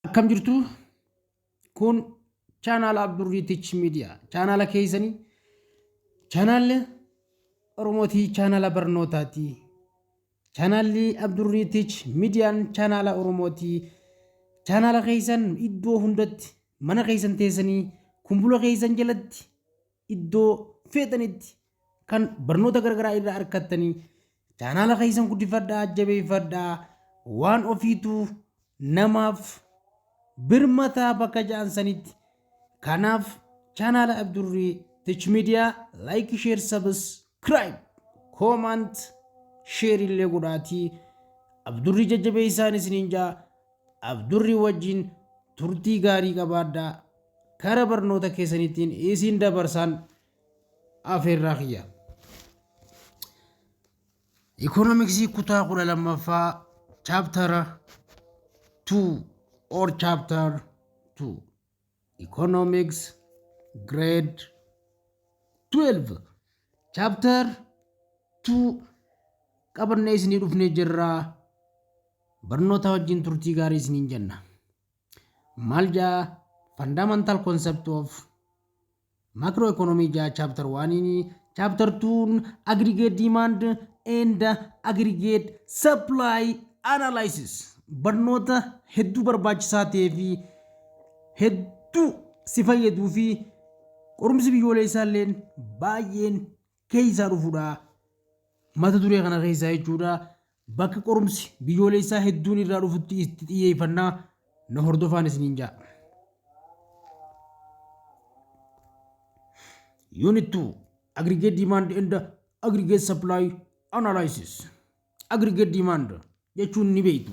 Akkam jirtu? Kun chaanaala Abdurrii Tich Miidiyaa. Chaanaala keessanii, chaanaalli Oromootii, chaanaala barnootaati. Chaanaalli Abdurrii Tich Miidiyaan chaanaala Oromootii. Chaanaala keessan iddoo hundatti, mana keessan teessanii, kumbula keessan jalatti, iddoo feetanitti kan barnoota garagaraa irraa argattanii, chaanaala keessan guddifadhaa, jabeeffadhaa. Waan ofiitu namaaf birmataa bakka ja'an sanitti. Kanaaf chaanaala Abdurrii Tich Miidiyaa like, share, subscribe, comment, share illee godhaatii Abdurrii jajjabeessaan isiniin jaa. Abdurrii wajjin turtii gaarii qabaadhaa. Kara barnoota keessanittiin isin dabarsaan afeerraa kiyya. Ikoonomiksii kutaa 12ffaa, chapter 2 or chapter 2, Economics grade 12 chapter 2 qabannee isinii dhufnee jirra. Barnoota wajjin turtii gaarii isiniin jenna. Maal jaa? Fundamental concept of macroeconomy jaa chapter 1. Chapter 2, aggregate demand and aggregate supply analysis. Barnoota hedduu barbaachisaa ta'ee fi hedduu si fayyaduu fi qorumsi biyyoolessaa illeen baay'een keessaa dhufudha. Mata duree kana keessaa jechuudha. Bakka qorumsi biyyoolessaa hedduun irraa dhufutti itti xiyyeeffannaa, na hordofaan isiniin ja'a. Unit 2, Aggregate Demand and Aggregate Supply Analysis. Aggregate demand jechuun ni beektu.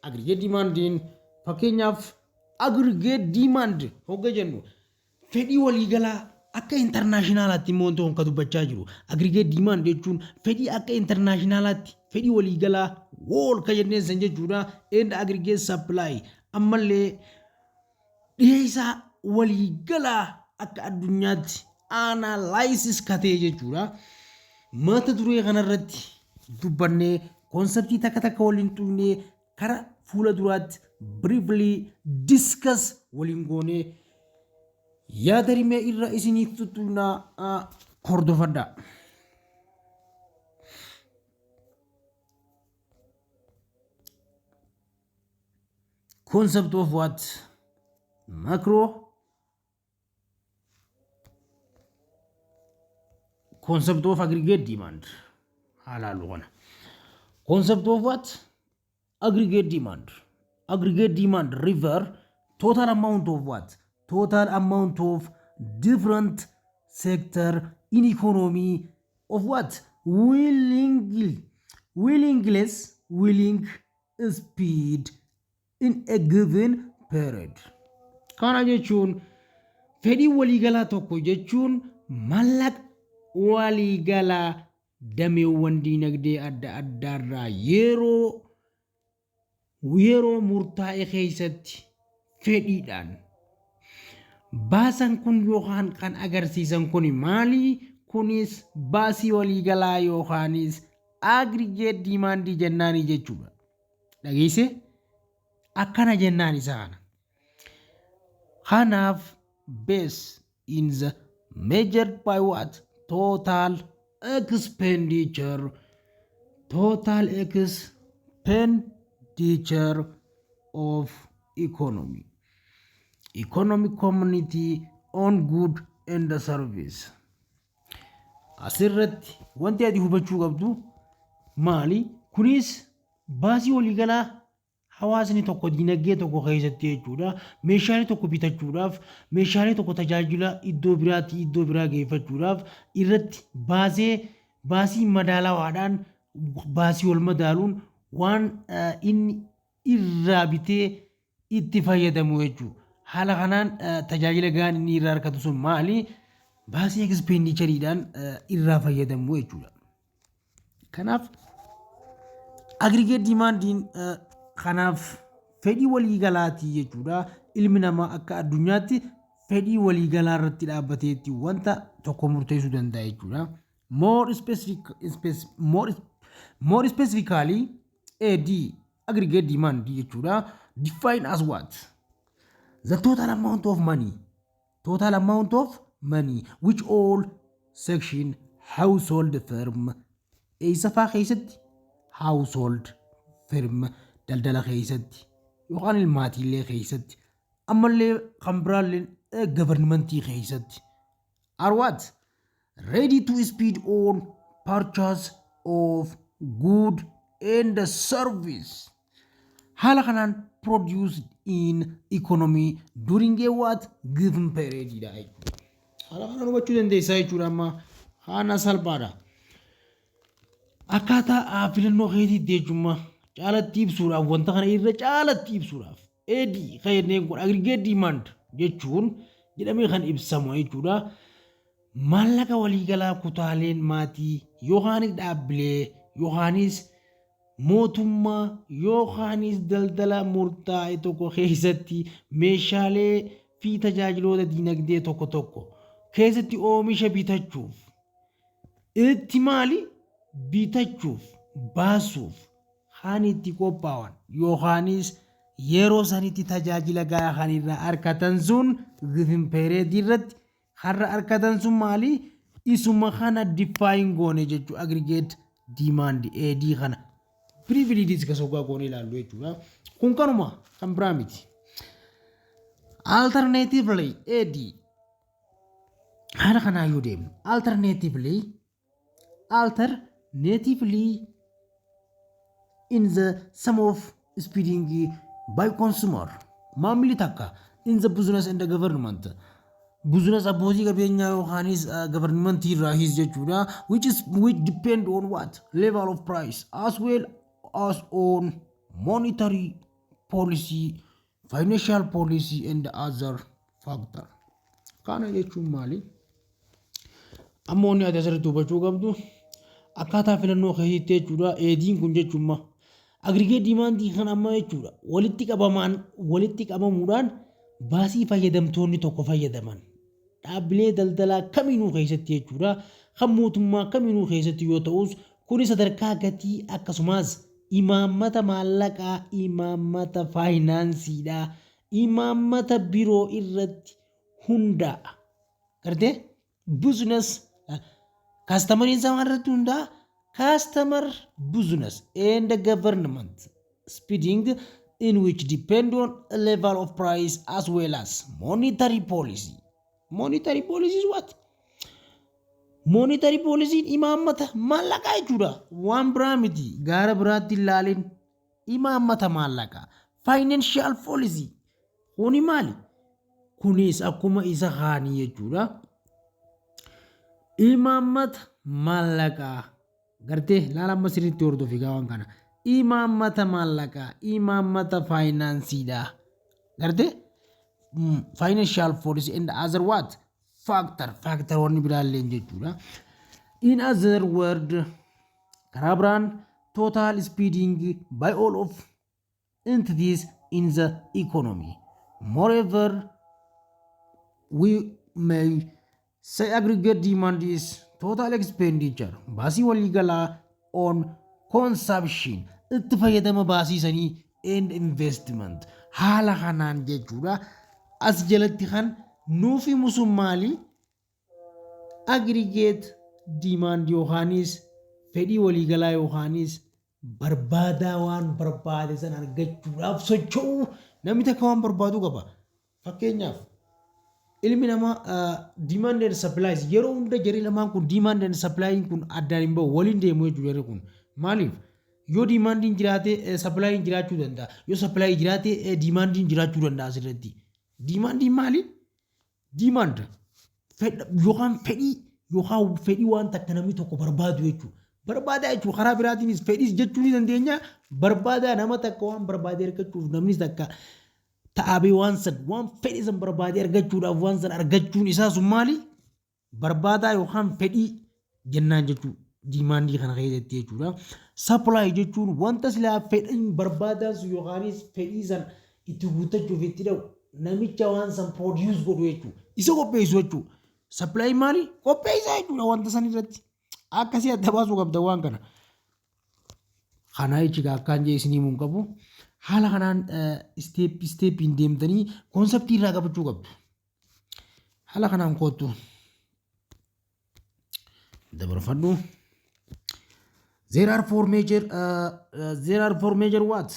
Aggregate demandiin, fakkeenyaaf, aggregate demand hogga jennu fedhii waliigalaa akka internationalaatti immoo wanti kun kan dubbachaa jiru. Aggregate demand jechuun fedhii akka internationalaatti, fedhii waliigalaa whole ka jenneen san jechuudha. And aggregate supply ammallee dhiyeessaa waliigalaa akka addunyaatti analysis katee jechuudha. Mata duree kanarratti dubbannee, conceptii takka takka waliin tuqnee, kara fuula duraatti briefly discuss waliin goonee yaada rimee irra isiniif tuttuqnaa, hordofadhaa. Concept of what? Macro concept of aggregate demand haa laallu kana. Concept of what? Aggregate demand. Aggregate demand refer total amount of what? Total amount of different sector in economy of what? Willingness, willing spend in a given period. Kana jechuun fedhii waliigalaa tokko jechuun mallaqa waliigalaa dameewwan diinagdee adda addaarraa yeroo murtaa'e keessatti fedhiidhaan baasan kun yookaan kan agarsiisan kun maali? Kunis baasii waliigalaa yookaanis aggregate demand jennaanii jechuudha. Dhageesse, akkana jennaan isa kana. Kanaaf base in the measured by what? Total expenditure. Total expenditure of economy. Economic community on good and service. Asirratti wanti ati hubachuu qabdu maali? Kunis baasii waliigalaa hawaasni tokko dinagdee tokko keessatti jechuudha. Meeshaalee tokko bitachuudhaaf, meeshaalee tokko tajaajila iddoo biraatii iddoo biraa geeffachuudhaaf irratti baasee, baasii madaalawaadhaan, baasii wal madaaluun waan inni irraa bitee itti fayyadamu jechuudha. Haala kanaan tajaajila gahaan inni irraa argatu sun maali? Baasii expenditureiidhaan irraa fayyadamu jechuudha. Kanaaf aggregate demandiin kanaaf fedhii waliigalaatii jechuudha. Ilmi namaa akka addunyaatti fedhii waliigalaa irratti dhaabbateetti wanta tokko murteessuu danda'a jechuudha. More specifically, AD, aggregate demand jechuudha. Define as what? The total amount of money, total amount of money which all section, household, firm, eessa faa keessatti, household, firm, daldala keessatti yookaan ilmaatiillee keessatti, ammallee kan biraallee governmentii keessatti, are what ready to spend on purchase of good and service haala kanaan produced in economy during a what given period dha jechuudha. Haala kanaan hubachuu dandeessaa jechuudha. Amma haala salphaadha. Akkaataa filannoo keetiitti jechuudha, caalatti ibsuudhaaf, wanta kana irra caalatti ibsuudhaaf, AD kan jenneen kun aggregate demand jechuun jedhamee kan ibsamu jechuudha. Maallaqa waliigalaa kutaaleen maatii yookaanis dhaabbilee yookaanis mootummaa yookaanis daldala murtaa'e tokko keessatti meeshaalee fi tajaajiloota dinagdee tokko tokko keessatti oomisha bitachuuf itti maali bitachuuf baasuuf kan itti qophaa'an yookaanis yeroo sanitti tajaajila gahaa kan irraa argatan sun, given period irratti har'a argatan sun maali, isuma kana define goone jechuudha. Aggregate demand, AD kana briefly discuss hoggaa goone ilaallu jechuudha. Kun kanuma, kan biraa miti. Alternatively, AD haala kanaa yoo deemnu, alternatively in the sum of spending by consumer, maamilli takka, in the business and the government, business, abbootii qabeenyaa yookaanis government irraahis jechuudha, which depend on what level of price as well as on monetary policy, financial policy and other factor. Kana jechuun maali? Amma wanni ati asirratti hubachuu qabdu akkaataa filannoo keetiitti jechuudha. ADiin kun jechuun aggregate demandii kan amma jechuudha walitti qabamaan, walitti qabamuudhaan baasii fayyadamtoonni tokko fayyadaman dhaabbilee daldalaa kamiinuu keessatti jechuudha, kan mootummaa kamiinuu keessatti yoo ta'us, kuni sadarkaa gatii akkasumas imaammata maallaqaa, imaammata faayinaansiidhaa, imaammata biroo irratti hundaa'a. Gartee business customeriin isaa maal irratti hundaa'a? Customer, business and government spending in which depend on level of price as well as monetary policy. Monetary policy is what? Monetary policy imaammata maallaqaa jechuudha. Waan biraa miti. Gaara biraatti ilaalin, imaammata maallaqaa. Financial policy. Kuni maali? Kunis akkuma isa kaanii jechuudha. Imaammata maallaqaa. Gartee laala, amma sirriitti hordofi waan kana. Imaammata maallaqaa, imaammata faayinaansiidha. Gartee financial policy and other what? Factor. Factor wanni biraallee jechuudha. In other word, karaa biraan, total spending by all of entities in the economy. Moreover, we may say aggregate demand is total expenditure, baasii waliigalaa, on consumption, itti fayyadama baasii sanii, and investment. Haala kanaan jechuudha. As jalatti kan nuuf himu sun maali? Aggregate demand yookaanis fedhii waliigalaa yookaanis barbaadaa waan barbaade san argachuudhaaf socho'uu. Namni takka waan barbaadu qaba. Fakkeenyaaf, ilmi namaa demand and supplies yeroo hunda jarri lamaan kun, demand and supply kun addaan hin bahu, waliin deemu jechuudha jarri kun. Maaliif? Yoo demandiin jiraate supplyin jiraachuu danda'a. Yoo supply jiraate demandiin jiraachuu danda'a asirratti. Demandiin maali? Demand yookaan fedhii, yookaan fedhii waan takka namni tokko barbaadu jechuudha. Barbaadaa jechuudha. Karaa biraatiinis fedhiis jechuu ni dandeenya. Barbaadaa nama takka waan barbaade argachuuf, namni takka ta'abee waan san, waan fedhe san barbaadee argachuudhaaf, waan san argachuun isaa sun maali? Barbaadaa yookaan fedhii jennaan jechuudha. Demandii kana keessatti jechuudha. Supply jechuun wanta silaa fedhiin barbaadaan sun yookaanis fedhii san itti guuttachuuf itti dha'u, namicha waan san produce godhu jechuudha. Isa qopheessu jechuudha. Supply maali? Qopheessaa jechuudha wanta san irratti. Akkasii adda baasuu qabda waan kana. Kana jechuudha, akkaan jee isinii himuun qabu. Haala kanaan step stepiin deemtanii conceptii irraa qabachuu qabdu. Haala kanaan koottu. Dabarfadhu. There are four major what?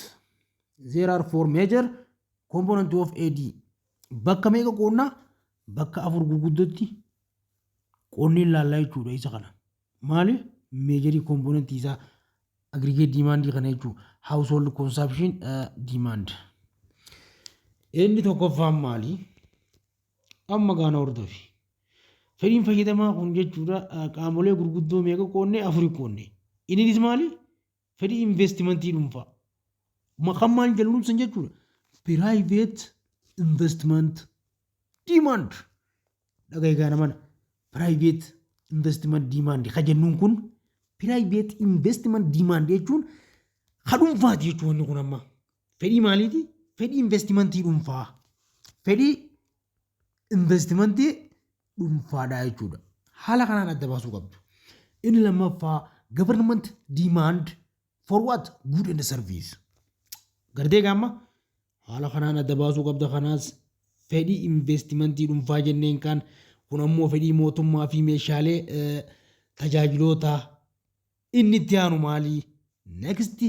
There are four major component of AD. Bakka meeqa qoonnaa? Bakka afur gurguddootti qoonnee ilaallaa jechuudha isa kana. Maali? Majorii componentii isaa aggregate demandii kana jechuudha. Household consumption demand. Inni tokkoffaan maali? Amma gaana hordofi. Fedhiin fayyadamaa kun jechuudha qaamolee gurguddoo meeqa qoonnee? Afuri qoonne. Innis maali? Fedhii investimentii dhuunfaa. Kan maal jennuun sun jechuudha? Private investment demand. Dhagahi gaana mana. Private investment demand ka jennuun kun, private investment demand jechuun ka dhuunfaati jechuun wanni kun amma. Fedhii maaliiti? Fedhii investimentii dhuunfaa. Fedhii investimentii dhuunfaadha jechuudha. Haala kanaan adda baasuu qabdu. Inni lammaffaa government demand for what? Good and service. Gartee gaama haala kanaan adda baasuu qabda. Kanaas fedhii investimentii dhuunfaa jenneen kan kun ammoo fedhii mootummaa fi meeshaalee tajaajiloota. Inni itti aanu maali? Next,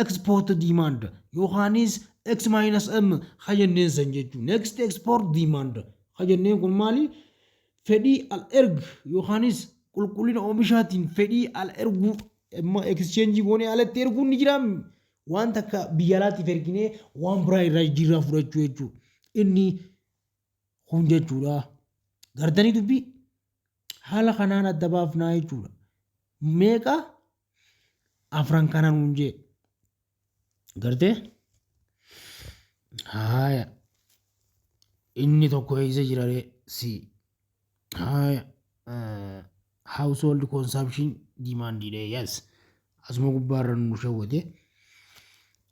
export demand yookaanis X minus M ha jenneen san jechuudha. Next, export demand ha jenneen kun maali? Fedhii al erg yookaanis qulqullina oomishaatiin fedhii al erguu, amma exchange goonee alatti erguun ni jira. Waan takka biyya alaatiif erginee waan biraa irraa jijjiirraa fudhachuu jechuudha. Inni kun jechuudha. Gartanii dubbii haala kanaan adda baafnaa jechuudha. Meeqa? Afran kana nuun jee. Gartee? Haaya. Inni tokko eessa jira ree? Si. Haaya. Household consumption demand dha, yes. Asuma gubbaarra nu shawwate.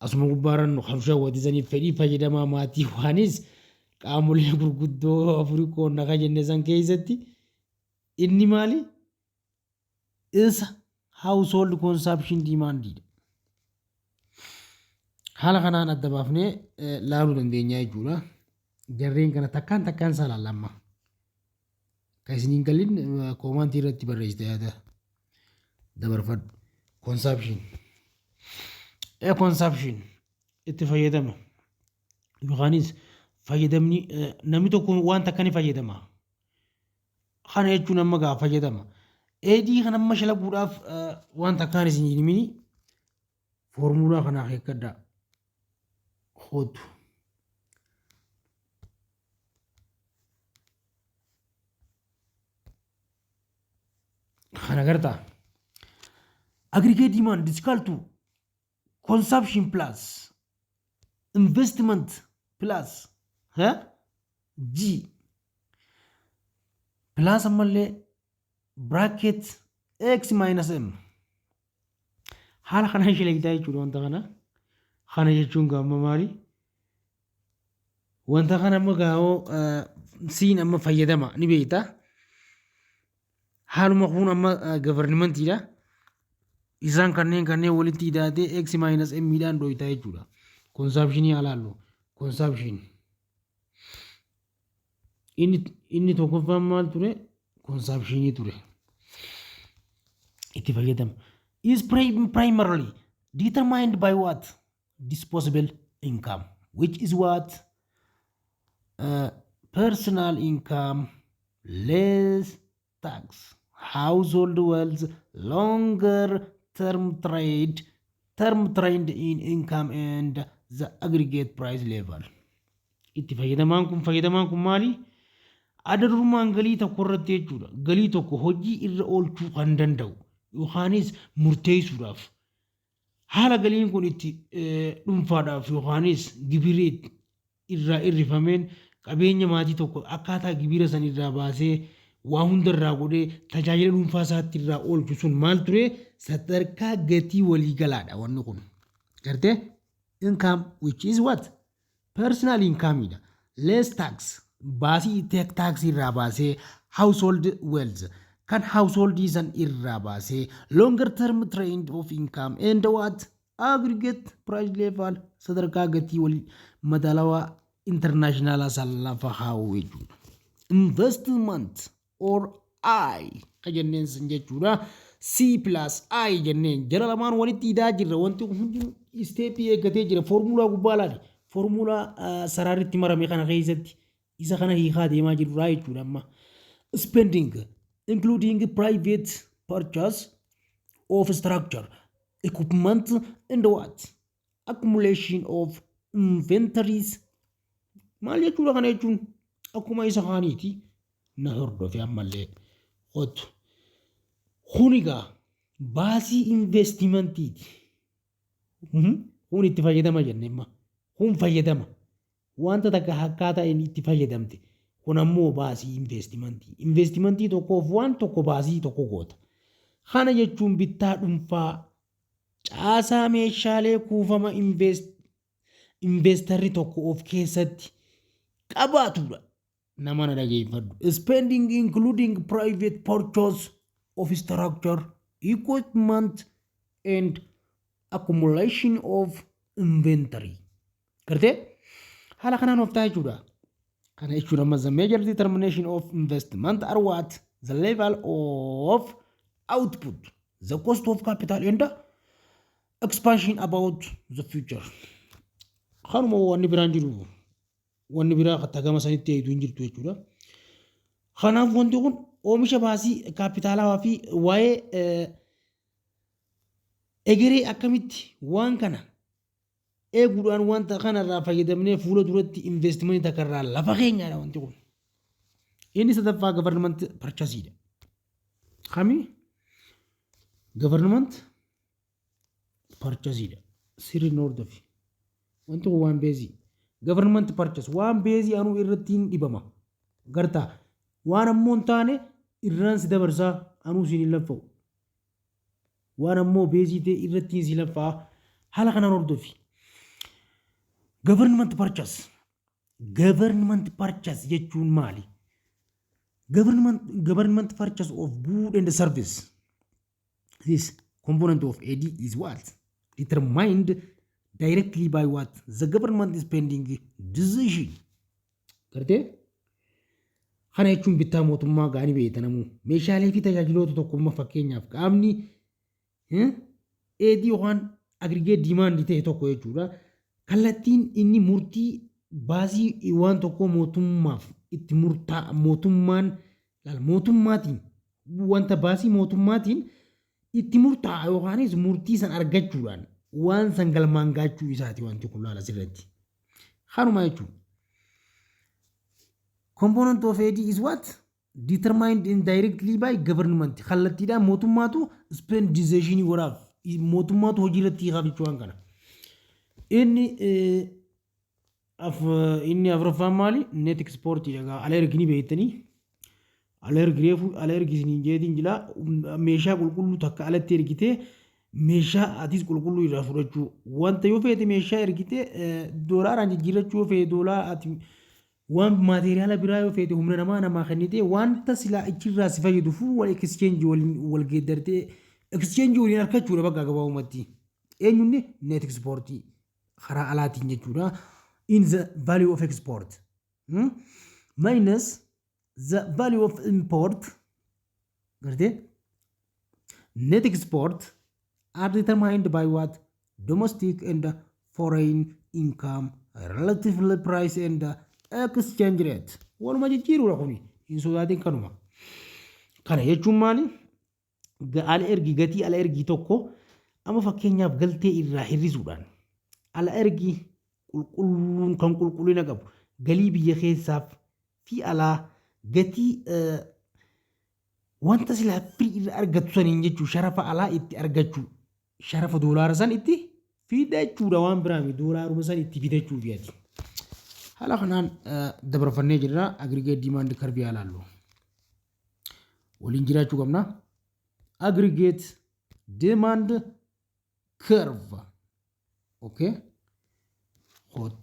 Asuma gubbaarra nu kan shawwate saniif fedhii fayyadamaa maatii waanis qaamolee gurguddoo afurii qoonna kan jenne san keessatti inni maali? Isa household consumption demand dha. Haala kanaan adda baafnee laaluu dandeenya jechuudha. Jarreen kana takkaan takkaan isaa laalla amma. Kan isiniin galin commentii irratti barreessite yaada dabarfadhu. Consumption. Consumption itti fayyadama. Yookaanis fayyadamni namni tokko waan takka ni fayyadama. Kana jechuun amma gaa fayyadama. AD kana amma shalaguudhaaf waan takkaan isin hin himini, foormulaa kanaa akeekkadhaa. Kootu. Kana gartaa. Aggregate demand is equal to consumption plus investment plus G plus ammallee bracket X minus M. Haala kanaan shalagitaa jechuudha wanta kana. Kana jechuun gaamma maali? Wanta kana amma gaa'oo siin amma fayyadama ni beekta. Haaluma kun amma governmentiidha. Isaan kanneen walitti hidhaatee X minus M dhaan dhoytaa jechuudha. Consumptionii haa laallu. Consumption. Inni tokkoffaan maal ture? Consumptionii ture. Itti fayyadama. Is primarily determined by what? Disposable income, which is what? Personal income less tax, household wealth, longer term trend in income and the aggregate price level. Itti fayyadamaan kun maali? Adda durummaan galii tokko irratti jechuudha. Galii tokko hojii irra oolchuu kan danda'u yookaanis murteessuudhaaf haala galiin kun itti dhuunfaadhaaf yookaanis gibirri irraa hirrifameen qabeenya maatii tokko akkaataa gibira san irraa baasee waa hunda irraa godhee tajaajila dhuunfaa isaatti irraa oolchu sun maal ture? Sadarkaa gatii waliigalaadha wanni kun. Gartee, income, which is what? Personal income dha. Less tax, baasii tax irraa baasee, household wealth kan household san irraa baasee, longer term trend of income and what? Aggregate price level, sadarkaa gatii wal madaalawaa internationalaa san lafa kaa'u jechuudha. Investment or I ka jenneen san jechuudha. C plus I jenneen jara lamaan walitti hidhaa jirra. Wanti hundi stepii eeggatee jira. Foormulaa gubbaa laali. Foormulaa saraaritti marame kana keessatti isa kana hiikaa deemaa jirra jechuudha amma. Spending including private purchase of structure, equipment and what? Accumulation of inventories. Maal jechuudha kana jechuun? Akkuma isa kaaniiti, na hordofe ammallee qotu. Kun egaa baasii investimentiiti. Kun itti fayyadama jenne amma. Kun fayyadama. Wanta takka akkaataa inni itti fayyadamte. Kun ammoo baasii investimentii. Investimentii tokkoof waan tokko baasii tokko goota. Kana jechuun bittaa dhuunfaa caasaa meeshaalee kuufama investarri tokko of keessatti qabaatudha. Nama na dhageeffadhu. Spending including private purchase of structure, equipment and accumulation of inventory. Gartee, haala kanaan of ta'a jechuudha. Kana jechuun amma the major determination of investment are what? The level of output, the cost of capital and the expansion about the future. Kanuma, wanni biraan jiru, wanni biraa gama sanitti eegdu hin jirtu jechuudha. Kanaaf wanti kun oomisha baasii kaapitaalawaa fi waa'ee egeree akkamitti waan kana eeguudhaan wanta kanarraa fayyadamnee fuula duratti investimentii takka irraa lafa keenyaadha wanti kun. Inni sadaffaa government purchaseidha. Kami? Government purchaseidha. Sirri hordofi. Wanti kun waan basic. Government purchase waan basic anuu irratti hin dhibama. Gartaa, waan ammoo hin taane irraan si dabarsaa, anuu siin hin laffa'u. Waan ammoo basic ta'e irratti si laffaa, haala kanaan hordofi. Government purchase. Government purchase jechuun maali? Government purchase of good and service. This component of AD is what? Determined directly by what? The government spending decision. Gartee? Kana jechuun bittaa mootummaa ga'anii beektanamuu meeshaalee fi tajaajiloota tokkummaa, fakkeenyaaf qaamni AD yookaan aggregate demand ta'e tokko jechuudha. Kallattiin inni murtii baasii waan tokkoo mootummaaf itti murtaa'a, mootummaan mootummaatiin wanta baasii mootummaatiin itti murtaa'a yookaanis murtii san argachuudhaan waan san galmaan gaachuu isaati wanti kun, laala sirriitti. Kanuma jechuudha. Component of AD is what? Determined indirectly by government. Kallattiidhaan mootummaatu spend decision godhaaf, mootummaatu hojii irratti hiikaaf jechuu waan kana. Inni afuraffaan maali? Net export dhagaa ala ergini beektanii. Ala ergi, reefu ala ergi isiniin jeetiin jira, meeshaa qulqulluu takka alatti ergitee meeshaa atis qulqulluu irraa fudhachuu, wanta yoo feete meeshaa ergitee doolaaraan jijjiirrachuu, yoo feete doolaa, ati waan maateriyaala biraa yoo feete humna namaa namaa kennitee wanta silaa achirraa si fayyadu fuu wal exchange waliin wal geeddartee exchange waliin argachuudha bakka gabaabumatti. Eenyunni net exportii karaa alaatiin jechuudha. In the value of export minus the value of import, gartee, net export are determined by what? Domestic and foreign income, relatively price and exchange rate. Waluma jijjiiruudha kuni, hin sodaatin kanuma. Kana jechuun maali? Ala ergi, gatii ala ergii tokko amma fakkeenyaaf galtee irraa hir'isuudhaan ala ergii qulqulluun kan qulqullina qabu galii biyya keessaaf fi alaa gatii wanta silaa firii irra argatu saniin jechuun sharafa alaa itti argachuu, sharafa doolaara san itti fidachuudha, waan biraa miti, doolaaruma san itti fidachuuf yaati. Haala kanaan dabarfannee jirra. Aggregate demand curve haa laallu. Waliin jiraachuu qabna. Aggregate demand curve. Okay. Hot.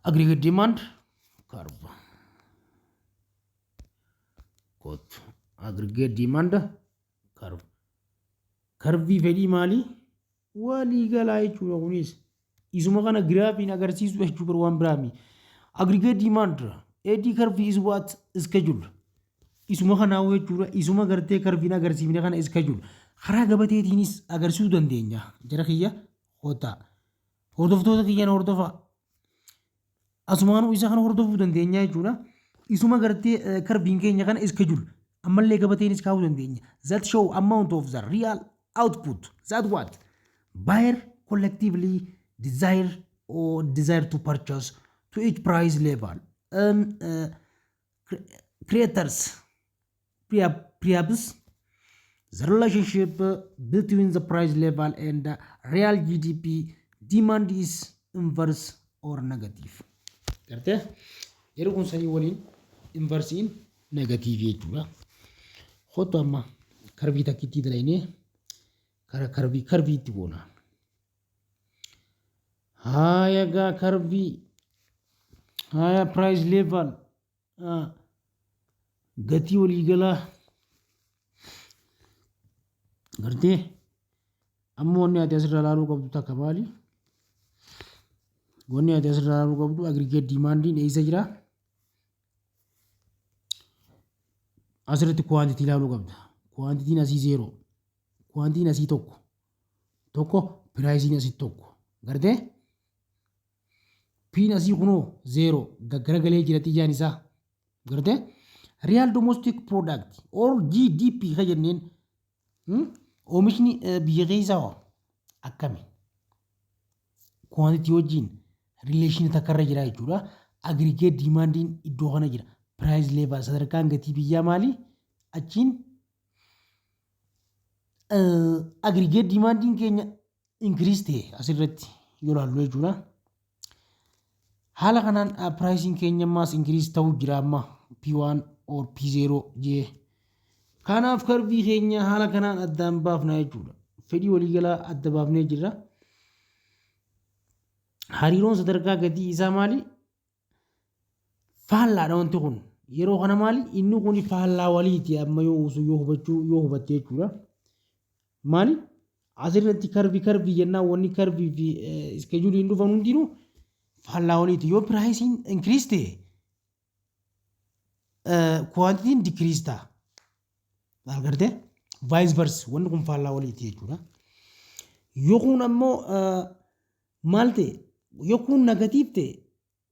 Aggregate demand curve. Hot. Aggregate demand curve. Curvii fedhii maali? Waliigalaa jechuudha kunis. Isuma kana giraafiin agarsiisu jechuu bar waan biraami. Aggregate demand AD curve is what schedule. Isuma kanaa jechuudha. Isuma gartee curviin agarsiifne kana schedule. Karaa gabateetiinis agarsiisuu dandeenya. Jara kiyya kottaa. Hordoftoota kiyyan hordofaa. Asumaanuu isa kana hordofuu dandeenya jechuudha. Isuma gartee curviin keenya kana schedule. Ammallee gabateenis kaa'uu dandeenya. That show amount of the real output. That what? Buyer collectively desire or desire to purchase to each price level. And creators perhaps the relationship between the price level and the real GDP demand is inverse or negative. Gartee yeroo kun sanii waliin inversiin negative jechuudha. Kottu amma curvii takkittii dalaynee kara curviitti goona. Haaya gaa curvii, haaya, price level, gatii waliigalaa gartee. Amma wanni ati asirraa ilaaluu qabdu takka maali? Wanni ati asirraa ilaaluu qabdu aggregate demandiin eessa jira? Asirratti quantity ilaaluu qabda. Quantityn asii zero. Quantityn asii tokko. Tokko, priceiin asii tokko. Gartee? Piin asii kunoo zero gaggaragalee jira xiyyaan isaa. Gartee? Real domestic product or GDP ka jenneen oomishni biyya keessaa hoo akkami? Quantity wajjin relation takka irra jira jechuudha. Aggregate demandiin iddoo kana jira. Price level, sadarkaan gatii biyyaa maali? Achiin aggregate demandiin keenya increase ta'e asirratti yoo ilaallu jechuudha. Haala kanaan priceiin keenya ammaas increase ta'uu jira amma P1 or P0 jee. Kanaaf curvii keenya haala kanaan addaan baafna jechuudha. Fedhii waliigalaa adda baafnee jirra. Hariiroon sadarkaa gatii isaa maali? Faallaadha wanti kun. Yeroo kana maali? Inni kun faallaa waliiti amma yoo usu yoo hubachuu yoo hubatte jechuudha. Maali? Asirratti curvii jennaan wanni curvii fi scheduleiin dhufan hundinuu faallaa waliiti. Yoo priceiin increase ta'e, quantityn decrease ta'a. Maal gartee? Vice versa, wanni kun faallaa waliiti jechuudha. Yoo kun ammoo maal ta'e, yoo kun negative ta'e,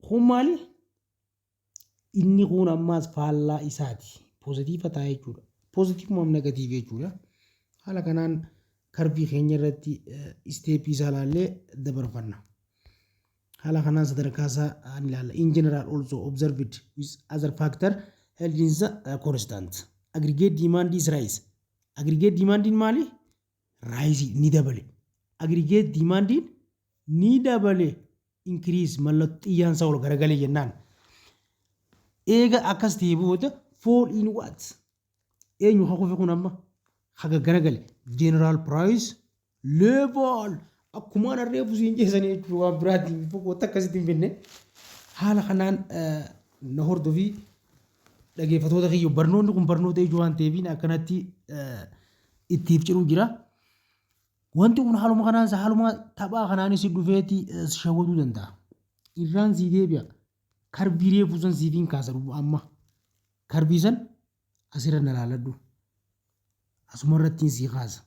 kun maali? Inni kun ammaas faallaa isaati. Positive ta'a jechuudha. Positiveuma negative jechuudha. Haala kanaan curvii keenya irratti stepii isaa ilaallee dabarfanna. Haala kanaan sadarkaa isaa ni ilaalla. In general also observed with other factor held in the constant. Aggregate demand is rise. Aggregate demandiin maali? Rise, ni dabale. Aggregate demandiin ni dabale. Increase, mallattoo xiyyaan isaa ol garagalee jennaan. Eega akkas ta'e booda fall in what? Eenyu haa kufe kun amma? Haga garagale. General price level. Akkumaan harree siin jeessanii jechuudha, waan biraatiin boqotta akkasitti hin finne. Haala kanaan na hordofii, dhaggeeffattoota kiyya. Barnoonni kun barnoota ijoo waan ta'eef akkanatti ittiif ciruu jira. Wanti kun haaluma kanaan haaluma taphaa kanaanis dhufeeti si shawwaduu danda'a. Irraan sii deebi'a. Curvii reefuu san siifiin kaasa amma. Curvii san asirra na laaladhu. Asuma irrattiin sii kaasa.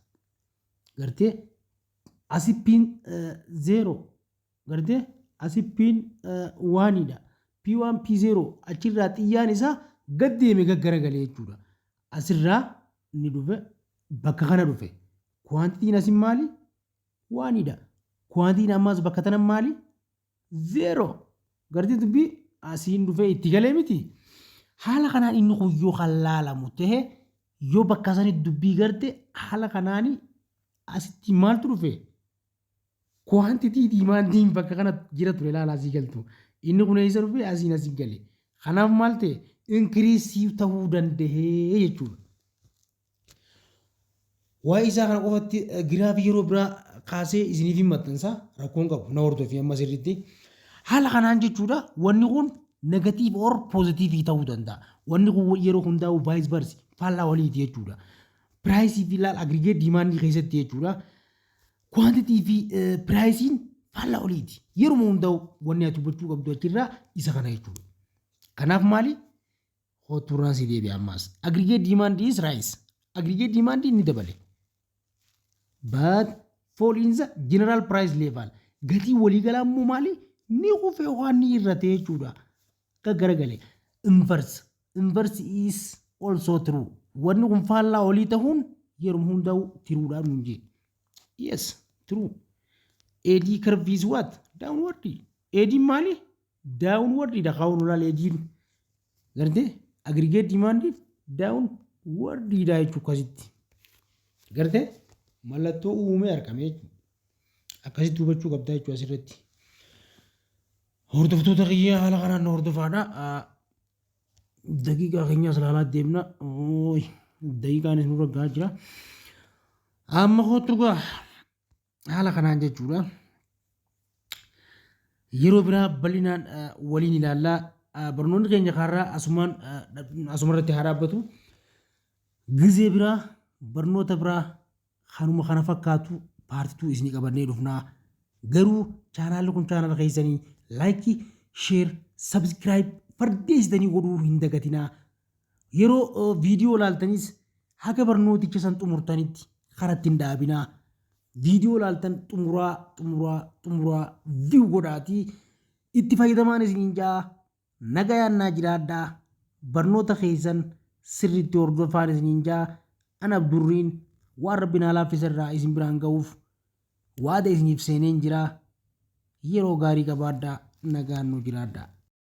Gartee asi Piin zero, gartee asi Piin oneidha. P1 P0 achirraa xiyyaan isaa gad deeme gaggaragalee jechuudha. Asirraa inni dhufe bakka kana dhufe. Quantityn asin maali? Oneidha. Quantityn ammaas bakka tana maali? Zero. Gartee dubbii asiin dhufee itti galee miti. Haala kanaan inni kun yoo kan laalamu ta'e, yoo bakka sanitti dubbii garte, haala kanaan asitti maaltu dhufe? Quantity demandiin bakka kana jira ture ilaalaa asii galtu. Inni kun eessa dhufe? Asiin asii gale. Kanaaf maal ta'e? Increase ta'uu danda'ee jechuudha. Waa'ee isaa kana qofatti giraafii yeroo biraa kaasee isiniif hin maxxansa, rakkoon qabu, na hordofii amma sirriitti. Haala kanaan jechuudha, wanni kun negative or positive ta'uu danda'a. Wanni kun yeroo hundaa'u vice versa, faallaa waliiti jechuudha. Priceii fi laal aggregate demandii keessatti jechuudha. Quantity fi priceiin faallaa oliiti. Yeruma hundaa'u wanni ati hubachuu qabdu achirraa isa kana jechuudha. Kanaaf maali? Hooturraan si deebi'a ammaas. Aggregate demand is rise. Aggregate demand ni dabale. But fall in the general price level. Gatii waliigalaa immoo maali? Ni kufe yookaan ni hir'ate jechuudha. Akka garagale. Inverse. Inverse is also true. Wanni kun faallaa olii ta'uun yeroo hundaa'u truedhaan nuun jee. Yes, true. AD curve is what? Downward. AD maali? Downward dha kaa'uun olaal AD'n. Gartee aggregate demand downward dha jechuudha akkasitti. Gartee mallattoo uumee argame jechuudha. Akkasitti hubachuu qabdaa jechuudha asirratti. Hordoftoota kiyyaa, haala kanaan nu hordofaadha. Daqiiqaa keenyas ilaalaa deemna. Daqiiqaanis nurra gahaa jira. Amma kootu gaa haala kanaan jechuudha. Yeroo biraa bal'inaan waliin ilaallaa. Barnoonni keenya kaarraa asumaan asumarratti haa dhaabbatu. Gizee biraa barnoota biraa kanuma kana fakkaatu part two isinii qabannee dhufnaa. Garuu channelli kun channela keessanii, like, share, subscribe fardeessitanii godhuu hin dagatinaa. Yeroo viidiyoo ilaaltanis haga barnooticha san xumurtanitti karatti hin dhaabinaa. Viidiyoo ilaaltan xumuraa, xumuraa, xumuraa view godhaatii itti fayyadamaan isiniin jaa. Nagayaan naa jiraadhaa, barnoota keessan sirriitti hordofaan isiniin jaa. Ana Abdurriin waan Rabbi naa laaffise irraa isin biraan ga'uuf waada isiniif seeneen jira. Yeroo gaarii qabaadhaa, nagaan nu jiraadhaa.